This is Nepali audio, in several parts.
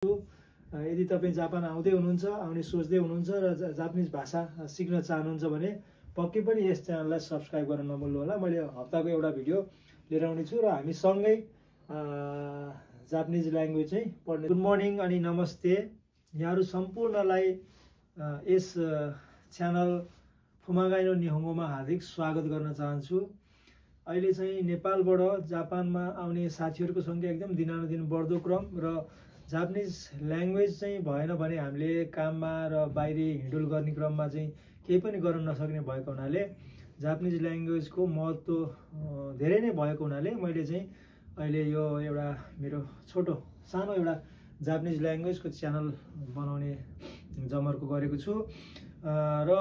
यदि तपाईं जापान आउँदै हुनुहुन्छ, आउने सोच्दै हुनुहुन्छ र जापानिज भाषा सिक्न चाहनुहुन्छ भने पक्कै पनि यस च्यानललाई सब्स्क्राइब गर्न नभुल्नु होला। मैले हप्ताको एउटा भिडियो लिएर आउने छु र हामी सँगै जापानिज ल्याङ्ग्वेज चाहिँ पढ्ने। गुड मर्निङ अनि नमस्ते यहाँहरू सम्पूर्णलाई यस च्यानल फुमागाइ नो निहोङ्गोमा हार्दिक स्वागत गर्न चाहन्छु। अहिले चाहिँ नेपालबाट जापानमा आउने साथीहरूको सङ्ख्या एकदम दिनानुदिन बढ्दो क्रम र जापानिज ल्याङ्ग्वेज चाहिँ भएन भने हामीले काममा र बाहिरी हिँडुल गर्ने क्रममा चाहिँ केही पनि गर्न नसक्ने भएको हुनाले जापानिज ल्याङ्ग्वेजको महत्त्व धेरै नै भएको हुनाले मैले चाहिँ अहिले यो एउटा मेरो सानो एउटा जापानिज ल्याङ्ग्वेजको च्यानल बनाउने जमर्को गरेको छु र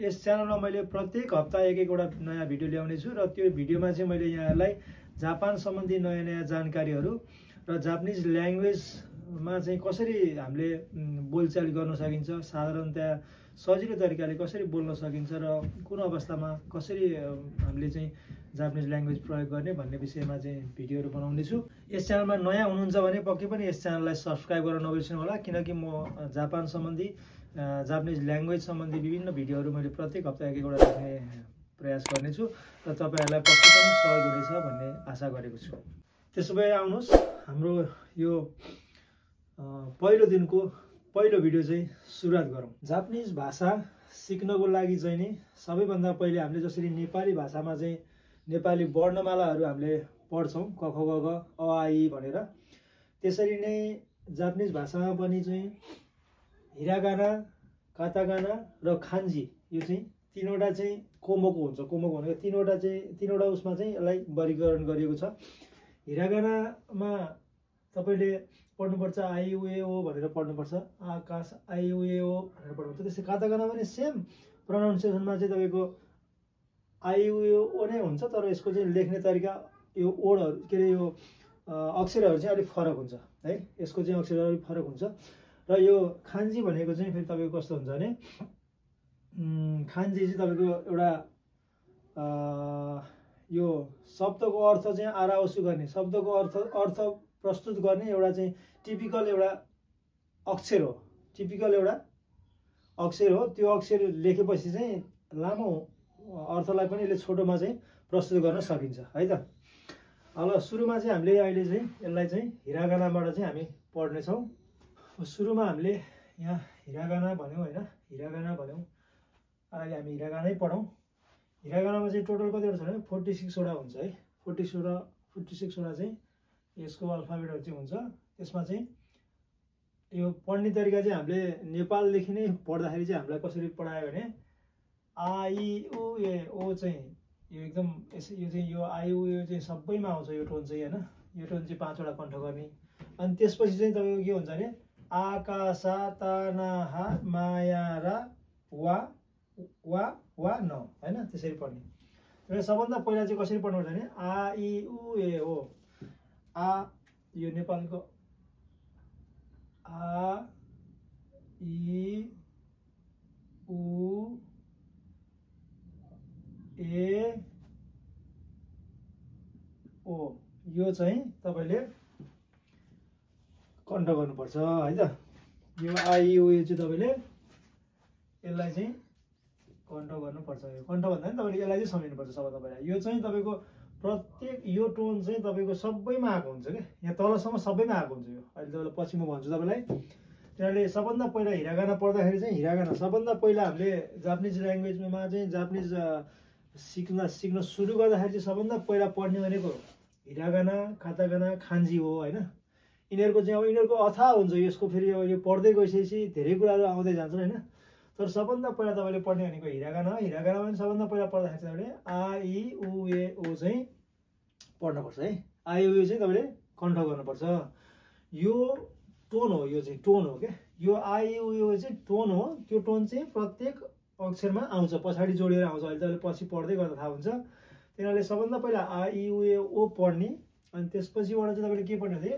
यस च्यानलमा मैले प्रत्येक हप्ता एक-एकवटा नयाँ भिडियो ल्याउने छु र त्यो भिडियोमा चाहिँ मैले यहाँहरूलाई जापान सम्बन्धी नयाँ जानकारीहरू र जापानिज ल्याङ्ग्वेजमा चाहिँ कसरी हामीले बोलचाल गर्न सकिन्छ, साधारणतया सजिलो तरिकाले कसरी बोल्न सकिन्छ र कुन अवस्थामा कसरी हामीले चाहिँ जापानिज ल्याङ्ग्वेज प्रयोग गर्ने भन्ने विषयमा चाहिँ भिडियोहरू बनाउने छु। यस च्यानलमा नयाँ हुनुहुन्छ भने पक्कै पनि यस च्यानललाई सब्स्क्राइब गर्न नबिर्सनु होला, किनकि म जापान सम्बन्धी जापानिज ल्याङ्ग्वेज सम्बन्धी विभिन्न भिडियोहरू मैले प्रत्येक हप्ता एक-एकवटा राख्ने प्रयास गर्नेछु र तपाईँहरूलाई पक्कै पनि सहयोग हुनेछ भन्ने आशा गरेको छु। त्यसो भए आउनुहोस् हाम्रो यो पहिलो दिनको पहिलो भिडियो चाहिँ सुरुवात गरौँ। जापानिज भाषा सिक्नको लागि चाहिँ नि सबैभन्दा पहिले हामीले जसरी नेपाली भाषामा चाहिँ नेपाली वर्णमालाहरू हामीले पढ्छौँ क ख ग घ अ आ इ भनेर, त्यसरी नै जापानिज भाषामा पनि चाहिँ हिरागाना, कातागाना र खान्जी यो चाहिँ तीनवटा चाहिँ कोमोको हुन्छ। कोमोको भनेको तीनवटा उसमा चाहिँ यसलाई वर्गीकरण गरिएको छ। हिरागानामा तपाईँले पढ्नुपर्छ आई उ ए ओ भनेर पढ्नुपर्छ, आकाश आई उ ए ओ भनेर पढ्नुपर्छ। त्यस्तै कातागाना पनि सेम प्रोनाउन्सिएसनमा चाहिँ तपाईँको आई उ ए ओ नै हुन्छ, तर यसको चाहिँ लेख्ने तरिका यो ओडहरू के अरे यो अक्षरहरू चाहिँ अलिक फरक हुन्छ है, यसको चाहिँ अक्षरहरू अलिक फरक हुन्छ। र यो खान्जी भनेको चाहिँ फेरि तपाईँको कस्तो हुन्छ भने खान्जी चाहिँ तपाईँको एउटा यो शब्दको अर्थ चाहिँ आराओसु गर्ने, शब्दको अर्थ प्रस्तुत गर्ने एउटा चाहिँ टिपिकल एउटा अक्षर हो, त्यो अक्षर लेखेपछि चाहिँ लामो अर्थलाई पनि यसले छोटोमा चाहिँ प्रस्तुत गर्न सकिन्छ है त। अब सुरुमा चाहिँ हामीले अहिले चाहिँ यसलाई चाहिँ हिरागानाबाट चाहिँ हामी पढ्नेछौँ। सुरुमा हामीले यहाँ हिरागाना भन्यौँ होइन, हिरागाना भन्यौँ, अहिले हामी हिरागानै पढौँ। हिरागानामा चाहिँ टोटल कतिवटा छ भने 46 वटा हुन्छ है, 46 वटा चाहिँ यसको अल्फाबेटहरू चाहिँ हुन्छ। त्यसमा चाहिँ यो पढ्ने तरिका चाहिँ हामीले नेपालदेखि नै पढ्दाखेरि चाहिँ हामीलाई कसरी पढायो भने आ इ उ ए ओ चाहिँ यो एकदम यो चाहिँ यो आई उ ए चाहिँ सबैमा आउँछ यो टोन चाहिँ होइन, यो टोन चाहिँ 5 वटा कण्ठ गर्ने। अनि त्यसपछि चाहिँ तपाईँको के हुन्छ भने आकाशा तानाहा मायारा वा वा वा न होइन, त्यसरी पढ्ने। र सबभन्दा पहिला चाहिँ कसरी पढ्नुपर्छ भने आ इ उ ए ओ, आ यो नेपालको आ इ उ ए ओ यो चाहिँ तपाईँले कण्ठ गर्नुपर्छ है त। यो आई उ ए चाहिँ तपाईँले यसलाई चाहिँ कण्ठ गर्नुपर्छ। यो कण्ठ भन्दा पनि तपाईँले यसलाई चाहिँ सम्झिनुपर्छ सब तपाईँलाई। यो चाहिँ तपाईँको प्रत्येक यो टोन चाहिँ तपाईँको सबैमा आएको हुन्छ क्या, यहाँ तलसम्म सबैमा आएको हुन्छ। यो अहिले तपाईँलाई पछि म भन्छु तपाईँलाई। किनभने सबभन्दा पहिला हिरागाना पढ्दाखेरि चाहिँ हिरागाना सबभन्दा पहिला हामीले जापानिज ल्याङ्ग्वेजमा चाहिँ जापानिज सिक्न सुरु गर्दाखेरि चाहिँ सबभन्दा पहिला पढ्ने भनेको हिरागाना, कातागाना, खान्जी हो होइन। यिनीहरूको चाहिँ अब यिनीहरूको अथाह हुन्छ, यसको फेरि अब यो पढ्दै गइसकेपछि धेरै कुराहरू आउँदै जान्छन् होइन। तर सबभन्दा पहिला तपाईँले पढ्ने भनेको हिरागाना हो। हिरागानामा पनि सबभन्दा पहिला पढ्दाखेरि चाहिँ तपाईँले आ इ उ ए ओ चाहिँ पढ्नुपर्छ है। आ इ उ ए चाहिँ तपाईँले कण्ठ गर्नुपर्छ। यो टोन हो, यो चाहिँ टोन हो क्या, यो आ इ उ ए चाहिँ टोन हो। त्यो टोन चाहिँ प्रत्येक अक्षरमा आउँछ, पछाडि जोडिएर आउँछ। अहिले तपाईँले पछि पढ्दै गर्दा थाहा हुन्छ। तिनीहरूले सबभन्दा पहिला आ इ उ ए ओ पढ्ने, अनि त्यसपछिबाट चाहिँ तपाईँले के पढ्ने भने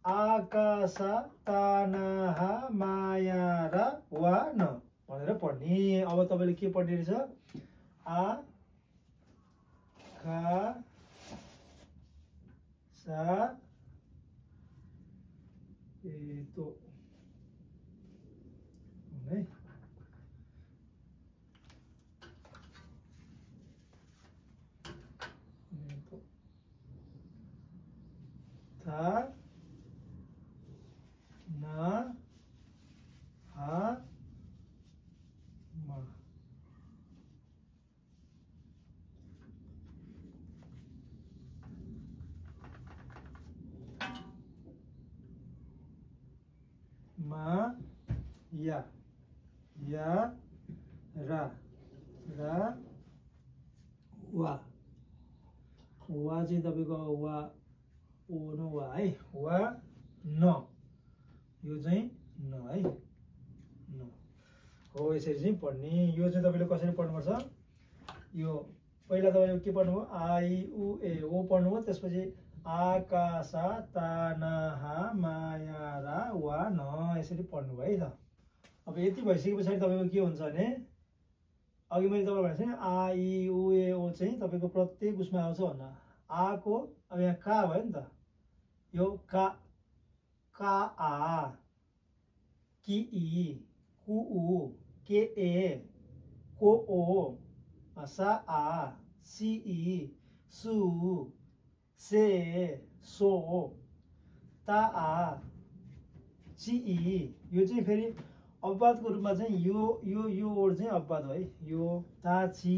आकाशा तानाहा मायारा वा न भनेर पढ्ने। अब तपाईँले के पढ्ने रहेछ आ का सा तो है तो था ना हा मा मा या रा वा चाहिँ तपाईँको वा ओ न वा है वा न यो चाहिँ न है न हो यसरी चाहिँ पढ्ने यो चाहिँ तपाईँले कसरी पढ्नुपर्छ यो पहिला तपाईँले के पढ्नुभयो आई उ ए ओ पढ्नुभयो त्यसपछि आकाशा तानाहा मायारा वा न यसरी पढ्नुभयो है त अब यति भइसके पछाडि तपाईँको के हुन्छ भने अघि मैले तपाईँलाई भनेको थिएँ आ इ उ ए ओ चाहिँ तपाईँको प्रत्येक उसमा आउँछ भन्न आको अब यहाँ का भयो नि त यो का आ कि इ कु उ के ए को ओ सा आ सी इ सु से सो ता आ ची इ यो चाहिँ फेरि अपवादको रूपमा चाहिँ यो वर्ड चाहिँ अपवाद हो है यो ता ची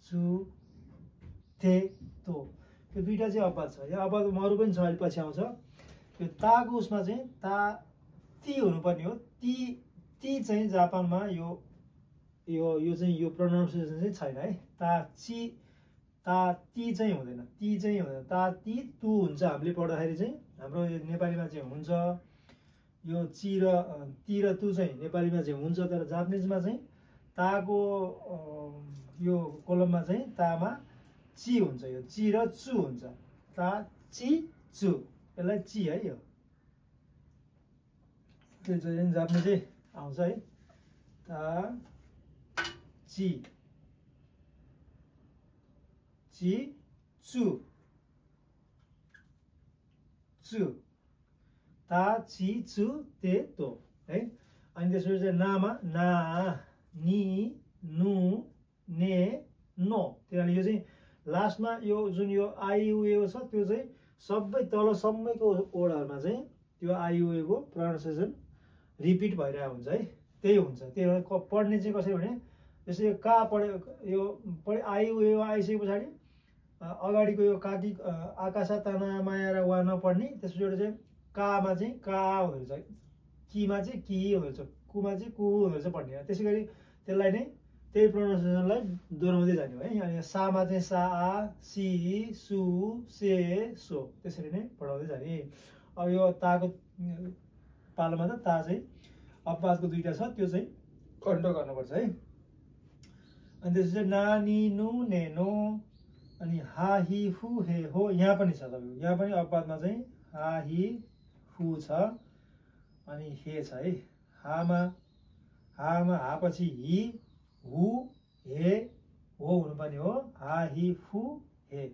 चु थे तो यो दुईटा चाहिँ अपवाद छ यो अपवाद अरू पनि छ अहिले पछि आउँछ यो ताको उसमा चाहिँ ता ती हुनुपर्ने हो ती चाहिँ जापानमा यो चाहिँ यो प्रोनाउन्सिएसन चाहिँ छैन है ता ती चाहिँ हुँदैन ता ती तु हुन्छ हामीले पढ्दाखेरि चाहिँ हाम्रो नेपालीमा चाहिँ हुन्छ यो ची र ती र तु चाहिँ नेपालीमा चाहिँ हुन्छ तर जापानिजमा चाहिँ ताको यो कोलममा चाहिँ तामा ची हुन्छ यो ची र चु हुन्छ ता ची चु यसलाई ची है यो त्यो चाहिँ जापानिजै आउँछ है ता ची ची चु ता ची चु ते तो है अनि त्यसपछि चाहिँ नामा ना नि नु ने नो त्यही यो चाहिँ लास्टमा यो जुन यो आइयुए छ त्यो चाहिँ सबै तलसम्मको वर्डहरुमा चाहिँ त्यो आइयुए को प्रोनाउन्सिएसन रिपिट भइरहेको हुन्छ है त्यही हुन्छ त्यही भएर पढ्ने चाहिँ कसरी भने जस्तै यो का पढ्यो यो आइयुए आइसके पछाडि अगाडिको यो काकी आकाशा ताना माया र वा नपढ्ने त्यसपछि एउटा चाहिँ कामा चाहिँ का हुँदो रहेछ किमा चाहिँ कि हुँदो रहेछ कुमा चाहिँ कु हुँदो रहेछ पढ्ने त्यसैगरी त्यसलाई नै त्यही प्रोनाउन्सिएसनलाई दोहोऱ्याउँदै जाने हो है अनि सामा चाहिँ सा आ सी सु से सो त्यसरी नै पढाउँदै जाने अब यो ताको पालोमा त ता चाहिँ अपवादको दुईटा छ त्यो चाहिँ कन्ट गर्नुपर्छ है अनि त्यसपछि ना नि नु ने नो अनि हा हि हु हे हो यहाँ पनि छ तपाईको यहाँ पनि अपवादमा चाहिँ हा हि हु छ अनि हे छ है हामा हा पछि हि हु हे हो हुनुपर्ने हो हा हि हु हे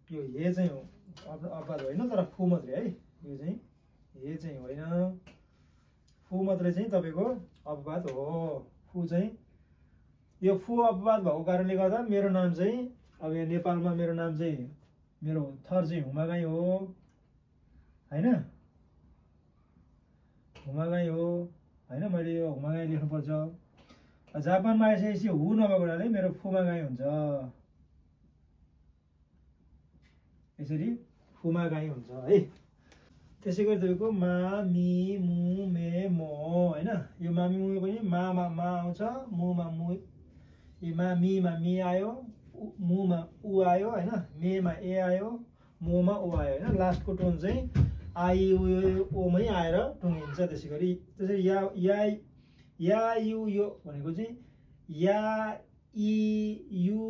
यो हे चाहिँ अपवाद होइन तर फु मात्रै है यो चाहिँ हे चाहिँ होइन फु मात्रै चाहिँ तपाईँको अपवाद हो फु चाहिँ यो फु अपवाद भएको कारणले गर्दा मेरो नाम चाहिँ अब यहाँ नेपालमा मेरो नाम चाहिँ मेरो थर चाहिँ हुमागाई हो होइन हुमागाई हो होइन मैले यो हुमागाई लेख्नुपर्छ जापानमा आइसकेपछि हु नभएको हुनाले मेरो फुमागाई हुन्छ यसरी फुमागाई हुन्छ है त्यसै गरी तपाईँको मा मी मु मे मो होइन यो मामी मु पनि मा आउँछ मुमा मु मा मी आयो मुमा उ आयो होइन मेमा ए आयो मोमा ओ आयो होइन लास्टको टोन चाहिँ आई ओमै आएर टुङ्गिन्छ त्यसै गरी त्यसरी या यु यो भनेको चाहिँ या इ यु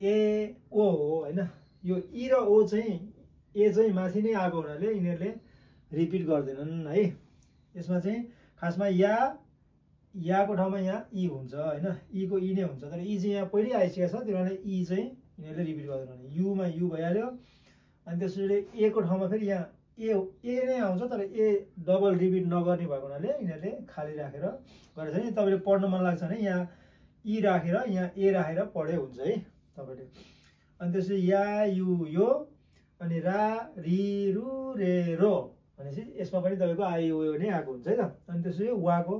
ए ओ हो होइन यो इ र ओ चाहिँ ए चाहिँ माथि नै आएको हुनाले यिनीहरूले रिपिट गर्दैनन् है यसमा चाहिँ खासमा याको ठाउँमा यहाँ इ हुन्छ होइन इ को इ नै हुन्छ तर इ चाहिँ यहाँ पहिल्यै आइसकेको छ त्यही भएर इ चाहिँ यिनीहरूले रिपिट गर्दैन युमा यु भइहाल्यो अनि त्यसरी ए को ठाउँमा फेरि यहाँ ए नै आउँछ, तर ए डबल रिपिट नगर्ने भएको हुनाले यिनीहरूले खाली राखेर गरेछ नि। तपाईँले पढ्न मन लाग्छ भने यहाँ ई राखेर यहाँ ए राखेर पढे हुन्छ है तपाईँले। अनि त्यसपछि या यु यो अनि रा रि रु रे रो भनेपछि यसमा पनि तपाईँको आई उ नै आएको हुन्छ है त। अनि त्यसपछि वाको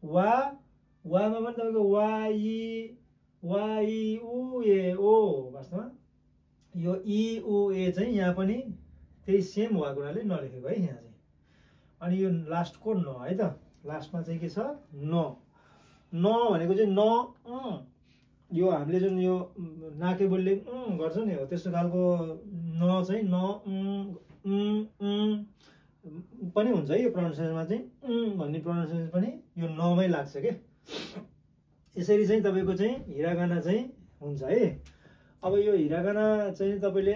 वामा पनि तपाईँको वा इ उ ए ओ वास्तवमा यो इ उ ए चाहिँ यहाँ पनि त्यही सेम भएको हुनाले नलेखेको है यहाँ चाहिँ। अनि यो लास्टको न है त, लास्टमा चाहिँ के छ न भनेको चाहिँ न यो हामीले जुन यो नाके बोलले गर्छ नि हो त्यस्तो खालको न चाहिँ न पनि हुन्छ है। यो प्रोनाउन्सिएसनमा चाहिँ भन्ने प्रोनाउन्सिएसन पनि यो नमै लाग्छ के। यसरी चाहिँ तपाईँको चाहिँ हिरागाना चाहिँ हुन्छ है। अब यो हिरागाना चाहिँ तपाईँले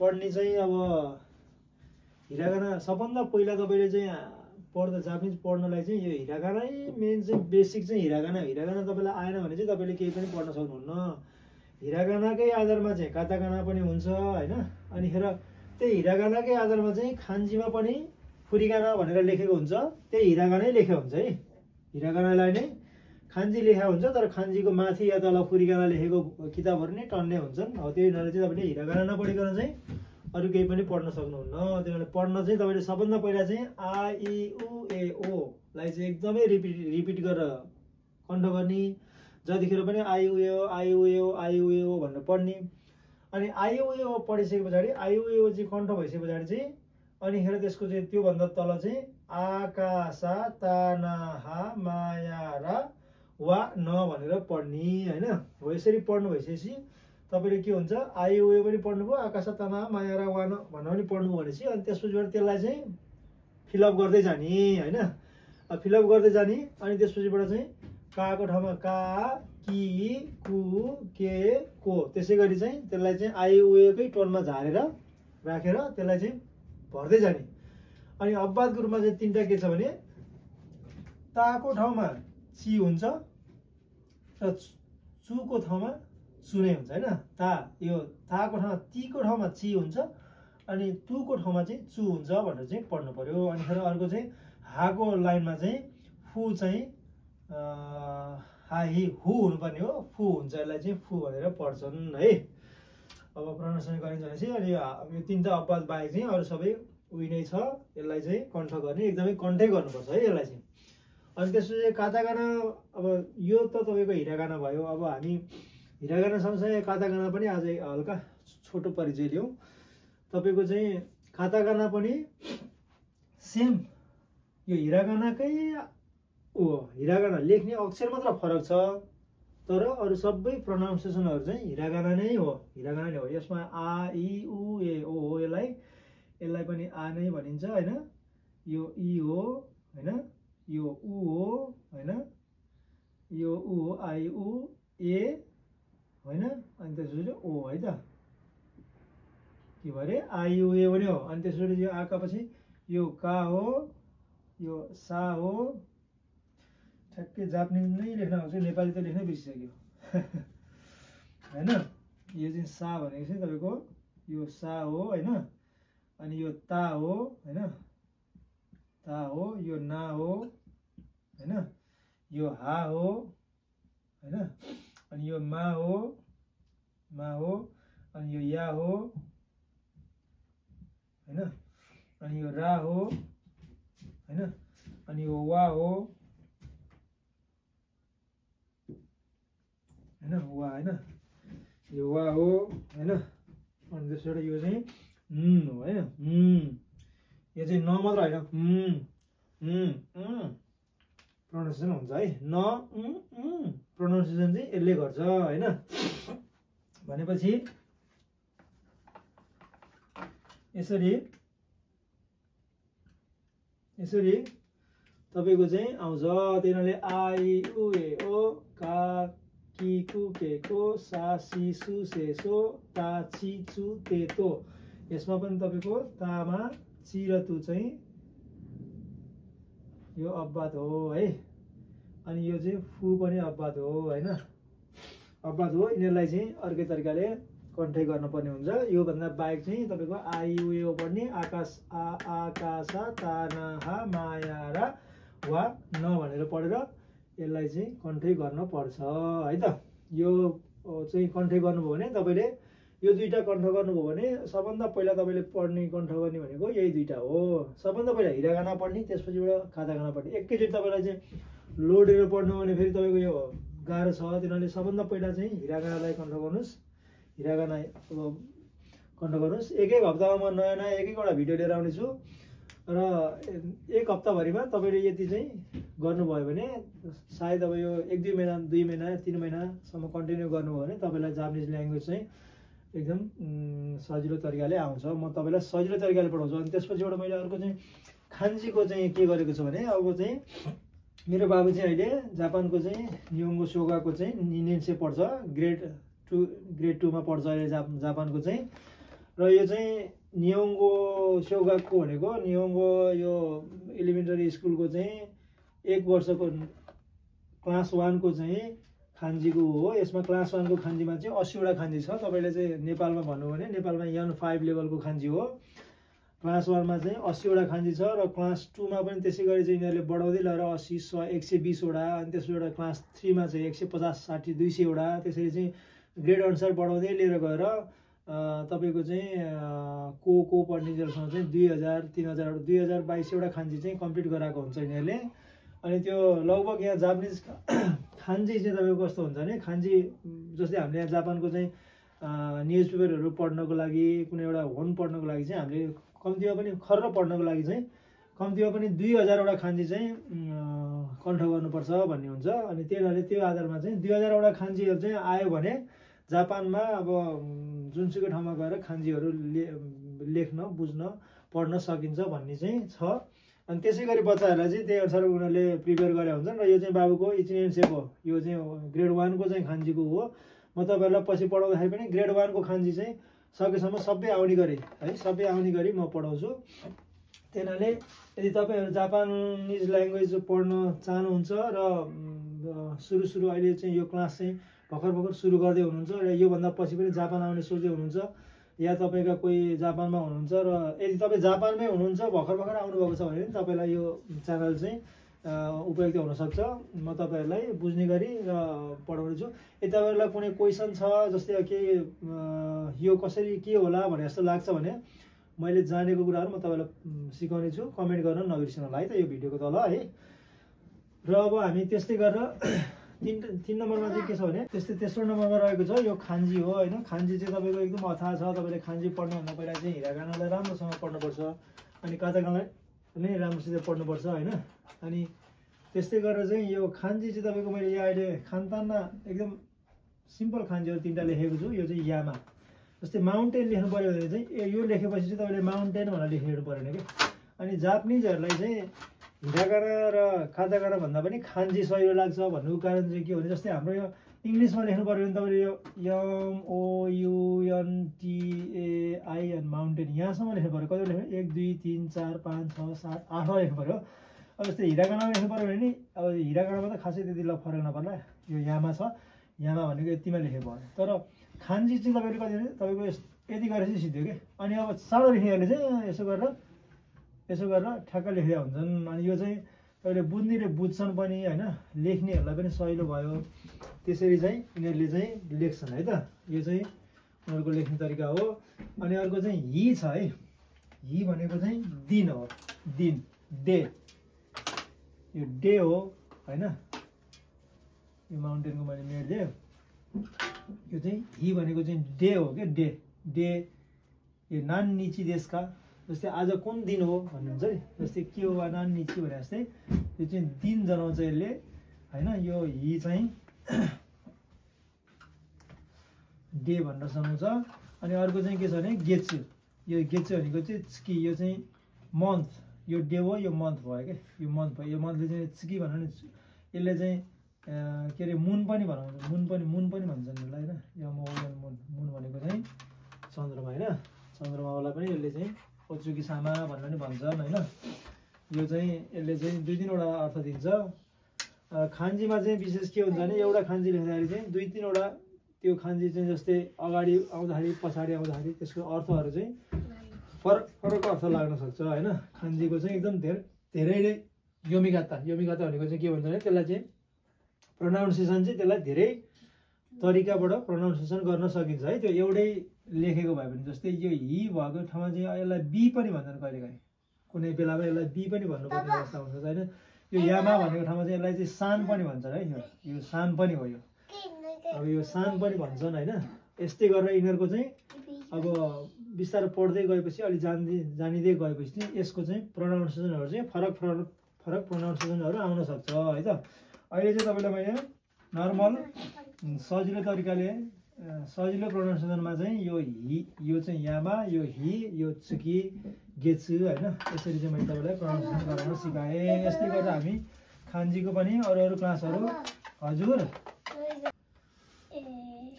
पढ्ने चाहिँ अब हिरागाना सबभन्दा पहिला तपाईँले चाहिँ पढ्दा जापानिज पढ्नलाई चाहिँ यो हिरागानै मेन चाहिँ बेसिक चाहिँ हिरागाना तपाईँलाई आएन भने चाहिँ तपाईँले केही पनि पढ्न सक्नुहुन्न। हिरागानाकै आधारमा चाहिँ काताकाना पनि हुन्छ होइन। अनिखेर त्यही हिरागानाकै आधारमा चाहिँ खान्जीमा पनि फुरिगाना भनेर लेखेको हुन्छ, त्यही हिरागानै लेखेको हुन्छ है। हिरागानालाई नै खान्जी लेखा हुन्छ, तर खान्जीको माथि या तल फुरिगाना लेखेको किताबहरू नै टन्ने हुन्छन्। अब त्यही हुनाले चाहिँ तपाईँले हिरागाना नपढिकन चाहिँ अरू केही पनि पढ्न सक्नुहुन्न। त्यही भएर पढ्न चाहिँ तपाईँले सबभन्दा पहिला चाहिँ आ इ उ ए ओ लाई चाहिँ एकदमै रिपिट गरेर कण्ठ गर्ने। जतिखेर पनि आइउए भनेर पढ्ने। अनि आइउए पढिसके पछाडि आइउए चाहिँ कण्ठ भइसके पछाडि चाहिँ अनिखेर त्यसको चाहिँ त्योभन्दा तल चाहिँ आकाशा तानाहा माया रा वा न भनेर पढ्ने होइन। हो यसरी पढ्नु भइसकेपछि तपाईँले के हुन्छ आइउए पनि पढ्नुभयो, आकाशा तानाहा माया रा वा न भनेर पनि पढ्नुभयो भनेपछि अनि त्यसपछि त्यसलाई चाहिँ फिलअप गर्दै जाने होइन। फिलअप गर्दै जाने अनि त्यसपछिबाट चाहिँ काको ठाउँमा का कि कु के को त्यसै गरी चाहिँ त्यसलाई चाहिँ आइउएकै टोनमा झारेर राखेर त्यसलाई चाहिँ भर्दै जाने। अनि अपवादको रूपमा चाहिँ तिनवटा के छ भने ताको ठाउँमा ची हुन्छ र चुको ठाउँमा चु नै हुन्छ होइन। ता यो ताको ठाउँमा तीको ठाउँमा ची हुन्छ अनि तुको ठाउँमा चाहिँ चु हुन्छ भनेर चाहिँ पढ्नु पर्यो। अनि फेरि अर्को चाहिँ हाको लाइनमा चाहिँ फु चाहिँ हाही हु हुनुपर्ने हो, फु हुन्छ, यसलाई चाहिँ फु भनेर पढ्छन् है। अब प्रोनाउन्सिएसन गरिन्छ भनेपछि अनि यो तिनवटा अपवाद बाहेक चाहिँ अरू सबै उही नै छ। यसलाई चाहिँ कण्ठ गर्ने, एकदमै कण्ठै गर्नुपर्छ है यसलाई चाहिँ। अनि त्यसपछि काताकाना, अब यो त तपाईँको हिरागाना भयो। अब हामी हिरागाना सँगसँगै काताकाना पनि आज हल्का छोटो परिचय लियौँ। तपाईँको चाहिँ काताकाना पनि सेम यो हिरागानाकै हिरागाना लेख्ने अक्षर मात्र फरक छ, तर अरू सबै प्रोनाउन्सिएसनहरू चाहिँ हिरागाना नै हो, हिरागाना नै हो। यसमा आ इ उ ए ओ हो, यसलाई पनि आ नै भनिन्छ होइन। यो इ हो होइन, यो उ हो होइन, यो उ हो आई उ ए होइन। अनि त्यसपछि ओ है त के भरे आई उ ए पनि हो। अनि त्यसपछि यो आका पछि यो का हो, यो सा हो। ठ्याक्कै जापानिज नै लेख्न आउँछ, नेपाली त लेख्नै बिर्सिसक्यो होइन। यो चाहिँ सा भनेको चाहिँ तपाईँको यो सा हो होइन। अनि यो ता हो होइन, ता हो। यो ना हो होइन, यो हा हो होइन। अनि यो मा हो, मा हो। अनि यो या हो होइन। अनि यो रा हो होइन। अनि यो वा हो होइन, वा होइन, यो वा हो होइन। अनि त्यसबाट यो चाहिँ हो होइन। यो चाहिँ न मात्र होइन, प्रोनाउन्सिएसन हुन्छ है। न प्रोनाउन्सिएसन चाहिँ यसले गर्छ होइन। भनेपछि यसरी तपाईँको चाहिँ आउँछ। तिनीहरूले आई उ ए ओ का कि कु के को सा सी सु से सो ता ची चु ते तो। यसमा पनि तपाईँको तामा ची र तु चाहिँ यो अपवाद हो है। अनि यो चाहिँ फु पनि अपवाद हो होइन, अपवाद हो। यिनीहरूलाई चाहिँ अर्कै तरिकाले कन्ठै गर्नुपर्ने हुन्छ। योभन्दा बाहेक चाहिँ तपाईँको आइउयो पढ्ने आकाश आकाशा तानाहा मायारा वा न भनेर पढेर यसलाई चाहिँ कन्ठै गर्नुपर्छ है त। यो चाहिँ कन्ठै गर्नुभयो भने तपाईँले यो दुईटा कण्ठ गर्नुभयो भने सबभन्दा पहिला तपाईँले पढ्ने कण्ठ गर्ने भनेको यही दुईटा हो। सबभन्दा पहिला हिरागाना पढ्ने, त्यसपछिबाट कातागाना पढ्ने। एकैचोटि तपाईँलाई चाहिँ लोडेर पढ्नु भने फेरि तपाईँको यो गाह्रो छ। तिनीहरूले सबभन्दा पहिला चाहिँ हिरागानालाई कण्ठ गर्नुहोस्, हिरागाना अब कण्ठ गर्नुहोस्। एक हप्तामा म नयाँ नयाँ एक-एकवटा भिडियो लिएर आउनेछु र एक हप्ताभरिमा तपाईँले यति चाहिँ गर्नुभयो भने सायद अब यो 1-2 महिना 2 महिना 3 महिनासम्म कन्टिन्यू गर्नुभयो भने तपाईँलाई जापानिज ल्याङ्ग्वेज चाहिँ एकदम सजिलो तरिकाले आउँछ। म तपाईँलाई सजिलो तरिकाले पढाउँछु। अनि त्यसपछिबाट मैले अर्को चाहिँ खान्जीको चाहिँ के गरेको छु भने अब चाहिँ मेरो बाबु चाहिँ अहिले जापानको चाहिँ नियोङ्गो सोगाको चाहिँ निनेन्से पढ्छ, ग्रेड 2मा पढ्छ अहिले जापानको चाहिँ। र यो चाहिँ नियोङ्गो सोगाको भनेको नियोङ्गो यो एलिमेन्टरी स्कुलको चाहिँ 1 वर्षको क्लास 1को चाहिँ खान्जीको हो। यसमा क्लास 1को खान्जीमा चाहिँ 80वटा खान्जी छ। तपाईँले चाहिँ नेपालमा भन्नुभयो भने नेपालमा N5 लेभलको खान्जी हो। क्लास 1मा चाहिँ 80वटा खान्जी छ र क्लास 2मा पनि त्यसै गरी चाहिँ यिनीहरूले बढाउँदै लगेर 80, 100, 120वटा, अनि त्यसबाट क्लास 3मा चाहिँ 150, 60, 200वटा, त्यसरी चाहिँ ग्रेड अनुसार बढाउँदै लिएर गएर तपाईँको चाहिँ को पढ्ने जेलसम्म चाहिँ 2000, 3000, 2022वटा खान्जी चाहिँ कम्प्लिट गराएको हुन्छ यिनीहरूले। अनि त्यो लगभग यहाँ जापानिज खान्जी चाहिँ तपाईँको कस्तो हुन्छ भने खान्जी जस्तै हामीले यहाँ जापानको चाहिँ न्युज पेपरहरू पढ्नको लागि कुनै एउटा होन पढ्नको लागि चाहिँ हामीले कम्तीमा पनि खर्र पढ्नको लागि चाहिँ कम्तीमा पनि 2000वटा खान्जी चाहिँ कण्ठ गर्नुपर्छ भन्ने हुन्छ। अनि तिनीहरूले त्यो आधारमा चाहिँ 2000वटा खान्जीहरू चाहिँ आयो भने जापानमा अब जुनसुकै ठाउँमा गएर खान्जीहरू लेख्न, बुझ्न, पढ्न सकिन्छ भन्ने चाहिँ छ। अनि त्यसै गरी बच्चाहरूलाई चाहिँ त्यही अनुसार उनीहरूले प्रिपेयर गरे हुन्छन्। र यो चाहिँ बाबुको इचिनेन्सेको यो चाहिँ ग्रेड 1को चाहिँ खान्जीको हो। म तपाईँहरूलाई पछि पढाउँदाखेरि पनि ग्रेड 1को खान्जी चाहिँ सकेसम्म सबै आउने गरी है, सबै आउने गरी म पढाउँछु। त्यही यदि तपाईँहरू जापानिज ल्याङ्ग्वेज पढ्न चाहनुहुन्छ र सुरु अहिले चाहिँ यो क्लास चाहिँ भर्खर सुरु गर्दै हुनुहुन्छ र योभन्दा पछि पनि जापान आउने सोच्दै हुनुहुन्छ, या तपाईँका कोही जापानमा हुनुहुन्छ र यदि तपाईँ जापानमै हुनुहुन्छ भर्खर आउनुभएको छ भने तपाईँलाई यो च्यानल चाहिँ उपयुक्त हुनसक्छ। म तपाईँहरूलाई बुझ्ने गरी र पढाउने छु। यदि तपाईँहरूलाई कुनै क्वेसन छ जस्तै के यो कसरी के होला भने जस्तो लाग्छ भने मैले जानेको कुराहरू म तपाईँलाई सिकाउने छु। कमेन्ट गर्न नबिर्सिनु होला है त यो भिडियोको तल है। र अब हामी त्यस्तै गरेर 3 नम्बरमा चाहिँ के छ भने तेस्रो नम्बरमा रहेको छ यो खान्जी हो होइन। खान्जी चाहिँ तपाईँको एकदम अथाह छ। तपाईँले खान्जी पढ्नुभन्दा पहिला चाहिँ हिरागानालाई राम्रोसँग पढ्नुपर्छ, अनि कातागानालाई पनि राम्रोसित पढ्नुपर्छ होइन। अनि त्यस्तै गरेर चाहिँ यो खान्जी चाहिँ तपाईँको मैले यहाँ अहिले खानतानमा एकदम सिम्पल खान्जीहरू 3टा लेखेको छु। यो चाहिँ यामा जस्तै माउन्टेन लेख्नु पऱ्यो भने चाहिँ यो लेखेपछि चाहिँ तपाईँले माउन्टेन भनेर लेखिरहनु परेन क्या। अनि जापानिजहरूलाई चाहिँ हिरागाना र कातागाना भन्दा पनि खान्जी सहिलो लाग्छ भन्नुको कारण चाहिँ के हो भने जस्तै हाम्रो यो इङ्ग्लिसमा लेख्नु पऱ्यो भने तपाईँले यो MOUNTAIN माउन्टेन यहाँसम्म लेख्नु पऱ्यो। कति लेख्नु 1 2 3 4 5 6 7 8 लेख्नु पऱ्यो। अब जस्तै हिरागानामा लेख्नु पऱ्यो भने नि अब हिरागानामा त खासै त्यति फरक नपर्ला, यो यामा छ, यामा भनेको यतिमा लेखेको भयो। तर खान्जी चाहिँ तपाईँले कति तपाईँको यति गरेर चाहिँ सिद्धो क्या। अनि अब सानो लेख्नेहरूले चाहिँ यसो गरेर ठ्याक्क लेखेका हुन्छन्। अनि यो चाहिँ तपाईँले बुझ्नेले बुझ्छन् पनि होइन, लेख्नेहरूलाई पनि सहिलो भयो। त्यसरी चाहिँ यिनीहरूले चाहिँ लेख्छन् है त। यो चाहिँ उनीहरूको लेख्ने तरिका हो। अनि अर्को चाहिँ हि छ है। हि भनेको चाहिँ दिन हो, दिन, डे। यो डे हो होइन। यो माउन्टेनको मैले मेट्दिएँ। यो चाहिँ हि भनेको चाहिँ डे हो क्या, डे। डे यो नान निची देशका जस्तै आज कुन दिन हो भन्नुहुन्छ नि, जस्तै के हो नान निची भने जस्तै यो चाहिँ दिन जनाउँछ यसले होइन। यो हि चाहिँ डे भनेर जनाउँछ। अनि अर्को चाहिँ के छ भने गेच्छु। यो गेच्छु भनेको चाहिँ चिकी, यो चाहिँ मन्थ, यो डे हो, यो मन्थ भयो क्या, यो मन्थ भयो। यो मन्थले चाहिँ चिकी भन्यो भने यसले चाहिँ के अरे मुन पनि भन्छ, मुन पनि भन्छन् यसलाई होइन। यो मुन भनेको चाहिँ चन्द्रमा होइन। चन्द्रमालाई पनि यसले चाहिँ ओचुकी सामा भनेर पनि भन्छन् होइन। यो चाहिँ यसले चाहिँ 2-3वटा अर्थ दिन्छ। खान्जीमा चाहिँ विशेष के हुन्छ भने एउटा खान्जी लेख्दाखेरि चाहिँ 2-3वटा त्यो खान्जी चाहिँ जस्तै अगाडि आउँदाखेरि पछाडि आउँदाखेरि त्यसको अर्थहरू चाहिँ फरक अर्थ लाग्न सक्छ होइन। खान्जीको चाहिँ एकदम धेरै नै योमिगाता भनेको चाहिँ के भन्छ भने त्यसलाई चाहिँ प्रोनाउन्सिएसन चाहिँ त्यसलाई धेरै तरिकाबाट प्रोनाउन्सिएसन गर्न सकिन्छ है। त्यो एउटै लेखेको भए पनि जस्तै यो हि भएको ठाउँमा चाहिँ यसलाई बी पनि भन्छन् कहिलेकाहीँ, कुनै बेलामा यसलाई बी पनि भन्नुपर्ने अवस्था हुन्छ होइन। यो यामा भनेको ठाउँमा चाहिँ यसलाई चाहिँ सान पनि भन्छन् है। यो सान पनि हो, यो अब यो सान पनि भन्छन् होइन। यस्तै गरेर यिनीहरूको चाहिँ अब बिस्तारै पढ्दै गएपछि अलि जानिँदै गएपछि चाहिँ यसको चाहिँ प्रोनाउन्सिएसनहरू चाहिँ फरक प्रोनाउन्सिएसनहरू आउन सक्छ है त। अहिले चाहिँ तपाईँलाई मैले नर्मल सजिलो तरिकाले सजिलो प्रोनाउन्सिएसनमा चाहिँ यो चाहिँ यामा, यो हि, यो चुकी, गेछु होइन, यसरी चाहिँ मैले तपाईँलाई प्रोनाउन्सिएसन गराउन सिकाएँ। यस्तै गरेर हामी खान्जीको पनि अरू क्लासहरू हजुर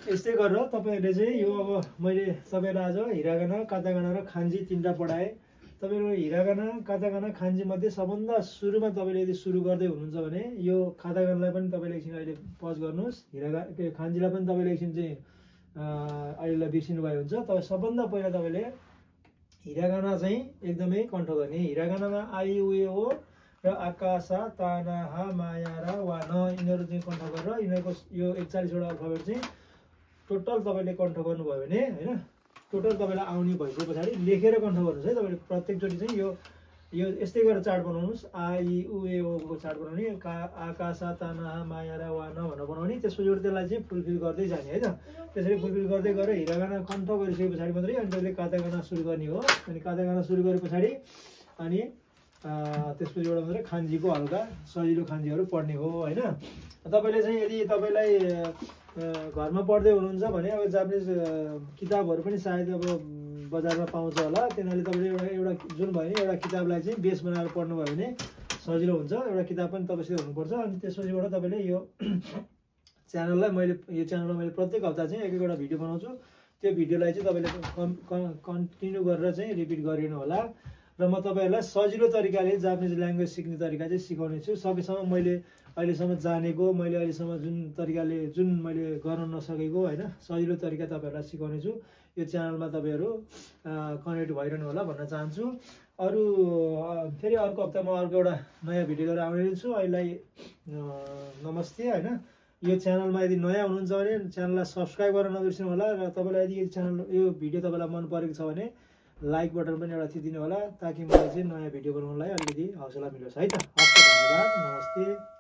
यस्तै गरेर तपाईँहरूले चाहिँ यो अब मैले तपाईँलाई आज हिरागाना, कातागाना र खान्जी तीनवटा पढाएँ। तपाईँको हिरागाना, कातागाना, खान्जी मध्ये सबभन्दा सुरुमा तपाईँले यदि सुरु गर्दै हुनुहुन्छ भने यो कातागानालाई पनि तपाईँले एकछिन अहिले पज गर्नुहोस्, खान्जीलाई पनि तपाईँले एकछिन चाहिँ अहिलेलाई बिर्सिनु भयो हुन्छ। तपाईँ सबभन्दा पहिला तपाईँले हिरागाना चाहिँ एकदमै कन्ठ गर्ने। हिरागानामा आई उ ए ओ र आकाशा ताना हा माया र वा न यिनीहरू चाहिँ कन्ठ गरेर यिनीहरूको यो 41वटा अल्फाबेट चाहिँ टोटल तपाईँले कन्ठ गर्नुभयो भने होइन, टोटल तपाईँलाई आउने भएको पछाडि लेखेर कन्ठ गर्नुहोस् है। तपाईँले प्रत्येकचोटि चाहिँ यो यस्तै गरेर चार्ट बनाउनुहोस्। आई उ ए ओको चार्ट बनाउने, आकाशा ताना माया र वा न भनेर बनाउने, त्यसपछि त्यसलाई चाहिँ फुलफिल गर्दै जाने है त। त्यसरी फुलफिल गर्दै गएर हिरागाना कन्ठ गरिसके पछाडि मात्रै अनि तपाईँले कातागाना सुरु गर्ने हो। अनि कातागाना सुरु गरे पछाडि अनि त्यसपछि एउटा मात्रै खान्जीको हल्का सजिलो खान्जीहरू पढ्ने हो होइन। तपाईँले चाहिँ यदि तपाईँलाई घरमा पढ्दै हुनुहुन्छ भने अब जापानिज किताबहरू पनि सायद अब बजारमा पाउँछ होला। तिनीहरूले तपाईँले एउटा जुन भयो नि एउटा किताबलाई चाहिँ बेस बनाएर पढ्नुभयो भने सजिलो हुन्छ। एउटा किताब पनि तपाईँसित हुनुपर्छ। अनि त्यसपछिबाट तपाईँले यो च्यानलमा मैले प्रत्येक हप्ता चाहिँ एक-एकवटा भिडियो बनाउँछु। त्यो भिडियोलाई चाहिँ तपाईँले कन्टिन्यू गरेर चाहिँ रिपिट गरिनु होला। र म तपाईँहरूलाई सजिलो तरिकाले जापानिज ल्याङ्ग्वेज सिक्ने तरिका चाहिँ सिकाउने छु। सकेसम्म मैले अहिलेसम्म जानेको, मैले अहिलेसम्म जुन मैले गर्न नसकेको होइन सजिलो तरिका तपाईँहरूलाई सिकाउने छु। यो च्यानलमा तपाईँहरू कनेक्ट भइरहनु होला भन्न चाहन्छु। अरू फेरि अर्को हप्ता म अर्को एउटा नयाँ भिडियो लिएर आउने छु। अहिले नमस्ते होइन। यो च्यानलमा यदि नयाँ हुनुहुन्छ भने च्यानललाई सब्सक्राइब गर्न नबिर्सिनु होला। र तपाईँलाई यदि यो भिडियो तपाईँलाई मन परेको छ भने लाइक बटन पनि एउटा थिचिदिनु होला, ताकि मलाई चाहिँ नयाँ भिडियो बनाउनलाई अलिकति हौसला मिलोस् है त। हस् त, धन्यवाद, नमस्ते।